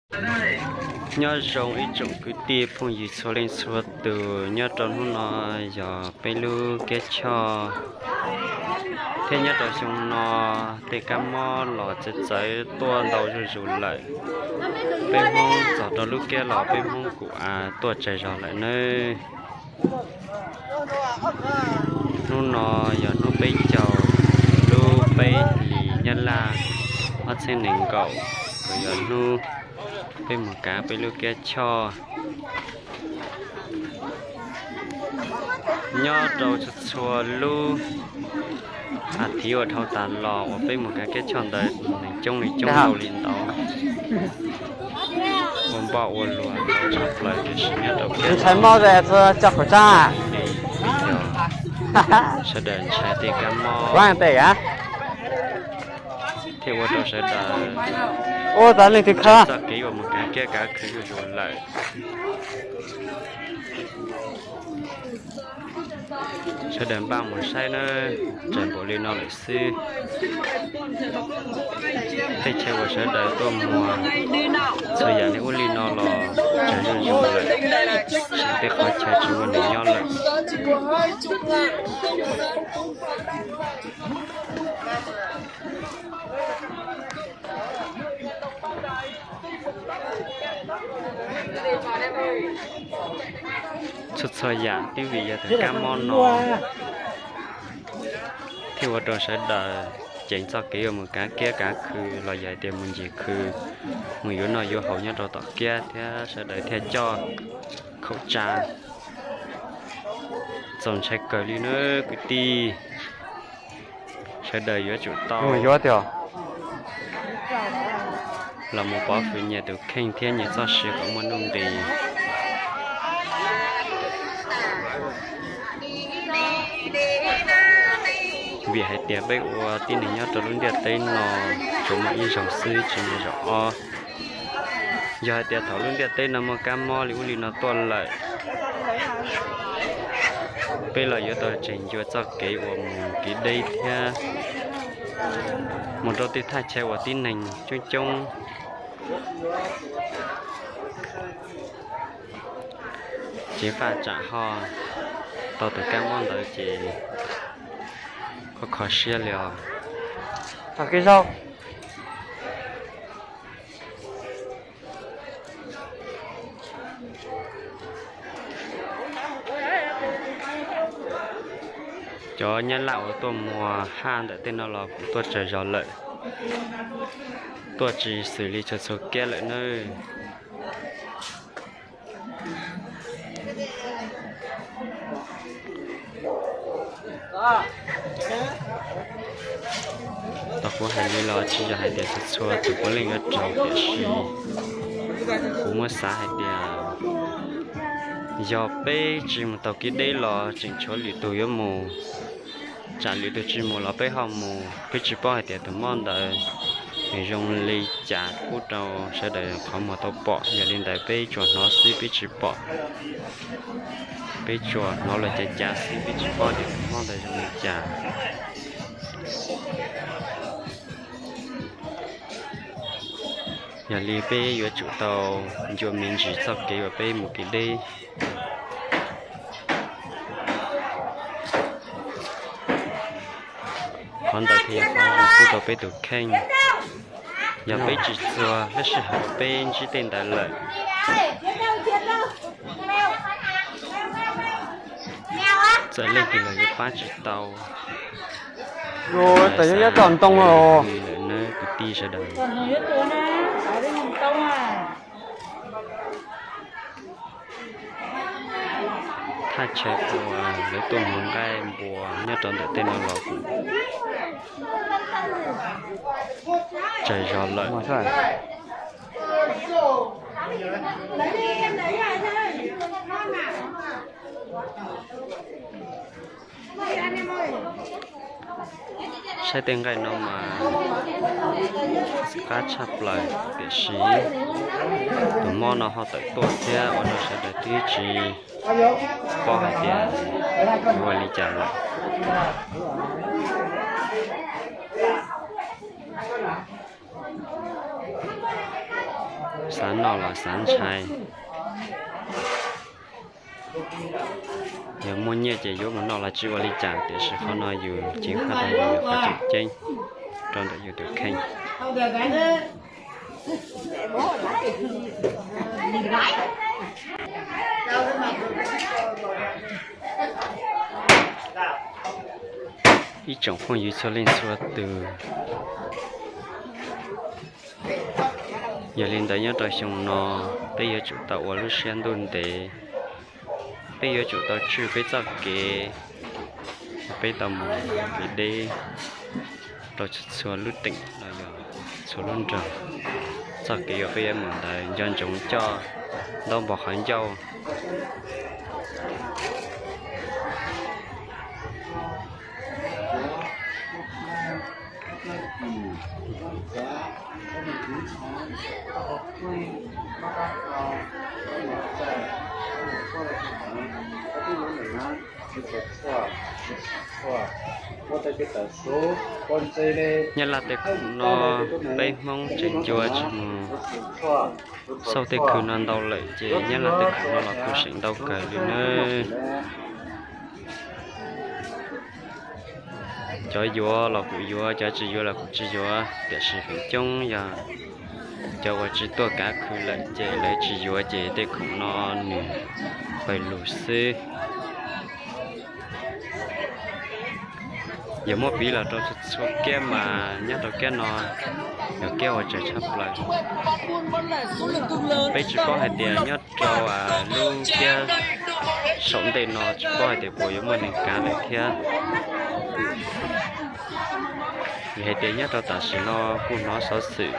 Nyob zoo ib tsoom kwv tij phooj ywg txhua leej txhua tus, nyob rau hnub no yog peb lub kiab choj thiab nyob rau xyoo no tej kab mob los txawv txawv tuaj ntau zuj zus lawm. Peb Hmoob txog rau lub kiab los peb Hmoob kuj tuaj tsawg zog lawm nawb. Hnub no yog hnub peb caug lub peb hlis Nyab Laj ob txhiab nees nkaum, kuj yog hnub peb mus kav peb lub kiab choj. Nyob rau txhua txhua lub as thiv uas dhau tas los uas peb mus kav kiab choj ntawd neeg coob li coob ntau li ntau, ua npoj ua luag tshaj plaws tiam sis nyob rau kiab ntshai mob coj khẩu trang. Sawv daws ntshai tej kab mob thiaj ua rau sawv daws ua tau leej twg khav txoj kev uas mus kav kiab kav khw zuj zus lawm. Sawv daws npaj mus saib nawb, tseem npaum li no lawm xwb. Tej chaw uas sawv daws tuaj muag txhua yam li ub li no los tseem zuj zus lawm, tej qhov chaw tsis muaj neeg nyob lawm. Txhua txhua yam twb vim yog tus kab mob no thiaj ua rau sawv daws ceev txoj kev uas mus kav kiab kav khw los yog hais tias mus ncig khw, mus yuav noj yuav haus nyob rau tom kiab thiab sawv daws thiaj coj khẩu trang. Txaus ntshai kawg li nawb kwv tij. Sawv daws yuav tsum tau los mus pov hwm nyias tus kheej thiab nyias txoj sia kom muaj nuj nqis. Vim hais tias peb ua tib neeg nyob rau lub ntiaj teb no tsuas muaj ib zaug xwb tsis muaj zaum ob. Yog hais tias thaum lub ntiaj teb no muaj kab mob li ub li no tuaj lawm, peb los yuav tau tseem ncua txoj kev uas mus kev deb thiab mus rau tej thaj chaw uas tib neeg coob coob. Ceev faj tsam ho tau tus kab mob ntawd ces kho kho siab li os. Cov nyab laj uas tuaj muag haj ntawm tej no los kuj tuaj tsawg zog lawm, tuaj tsis xws li txhua txhua kiab lawm nawb. Tau kuv hais li los tsis yog hais tias txhua txhua tus puav leej yuav raug tiam sis kuv muab xav hais tias yog peb tsis mus taug kev deb los tseem tshuav lwm tus yuav mus. Tsam lwm tus tsis mus los peb ho mus, peb tsis paub hais tias tus mob ntawd nws zoo li cas pub rau sawv daws qhov muag tau pom. Yog li ntawd peb tsuas hnov xwb peb tsis pom, peb tsuas hnov los cav cav xwb peb tsis paub tias tus mob ntawd zoo li cas. Yog li peb yuav tsum tau ncua me ntsis txoj kev uas peb mus kev deb. Qhov ntawd thiaj yog qhov zoo pub rau peb tus kheej. Yog peb tsis txuag lub sij hawm peb ntsib tej ntawd lawm, txawm leej twg los yuav pab tsis tau. Ntoo lawm na kwv tij sawv daws. Thaj chaw uas lawv tuaj muag nqaij npua nyob rau ntawm tej no los kuj tsawg zog lawm. Saib tej nqaij no mas qab tshaj plaws tiam sis tus mob no ho tawm tuaj thiab ua rau sawv daws twb tsis paub hais tias yuav ua li cas lawm. Xav noj los xav ntshai. Yog muaj nyiaj ces yuav mus noj los tsis ua li cas, tiam sis qhov no yus ceev faj rau yus yog qhov tseem ceeb rau ntawm yus tus kheej. Ib tsoom phooj ywg txhua leej txhua tus, yog li ntawd nyob rau xyoo no, peb yuav tsum tau ua lub siab ntuj ntev, peb yuav tsum tau tswj peb txoj kev, peb tau mus kev deb rau txhua txhua lub teem los yog txhua lub nroog. Txoj kev uas peb yuav mus ntawd nco ntsoov coj ntaub npog qhov ncauj. Nyab Laj tej khoom no peb Hmoob tseem ncua tsis mus xauj tej khw no ntau lawm ces Nyab Laj tej khoom no los kuj seem ntau kawg li nawb. Cov yuav los kuj yuav, cov tsis yuav los kuj tsis yuav, tiam sis feem coob yog cov uas tsis tuaj kav khw lawm ces lawv tsis yuav ces tej khoom no nws pawg lug xwb. Yog muab piv los rau txhua kiab mas nyob rau kiab no yog kiab uas tsawg tshaj plaws. Peb tsis paub hais tias nyob rau lub kiab saum ntej no tsis paub hais tias puas yuav muaj neeg kav lawm thiab. Vim hais tias nyob rau tam sim no kuj hnov xov xwm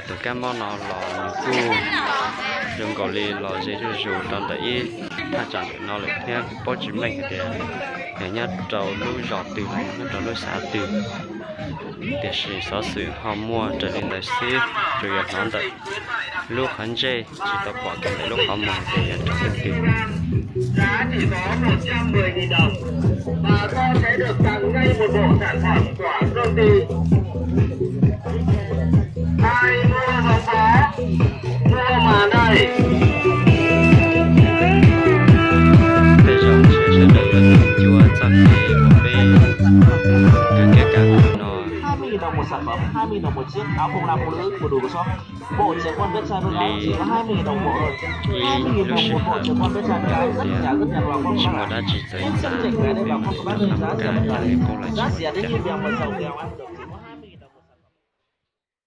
tus kab mob no los nws kuj zoo nkaus li los ze zuj zus rau ntawm ib thaj tsam ntawm no lawm thiab. Kuj paub tsis meej hais tias yog nyob rau lub zos twg los yog nyob rau lub xav twg, tiam sis xov xwm ho muaj raws li ntawd xwb, tsuas yog hnov ntawm lub qhov ntsej tsis tau pom kiag ntawm lub qhov muag tias yog rau leej twg. Tej zaum sawv daws yuav tau ncua txoj kev uas peb kav kiab kav khw no li ib lub sij hawm tias tsis muaj dab tsi txawv txav, peb mam rov qab mus kav ib qub los tsis ua cas.